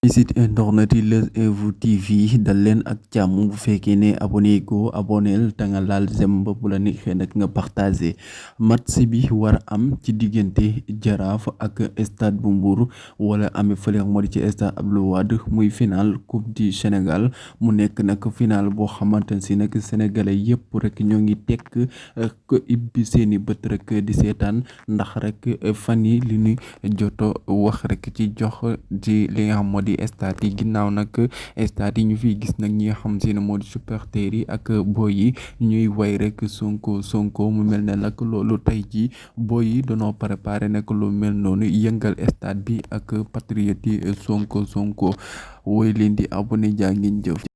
site internet yi Leuz Info TV dal leen ak jàmm bu fekkee ne abonné go aboneel te nga laal j'aime ba bu la neexee nag nga partagé match bi war a am ci diggante Jaraaf ak Stade bu Mbour wala amee fële moo di ci Stade Abdoulaye Wade muy final coupe du Sénégal mu nekk nag final boo xamante ne si nag sénégalais yëpp rek ñoo ngi tekk ko ibbi seeni bët rek di seetaan ndax rek fan yi li ñu joto wax rek ci jox ci li nga xam moo di stade yi ginnaaw nag stade yi ñu fiy gis nag ñi nga xam si ne moo di supporters yi ak boy yi ñuy way rek Sonko mu mel ne nag loolu tey ji boy yi doonoo préparé nag lu mel noonu yëngal stade bi ak patriote yi Sonko woy leen di abonné jaa ngeen jëf.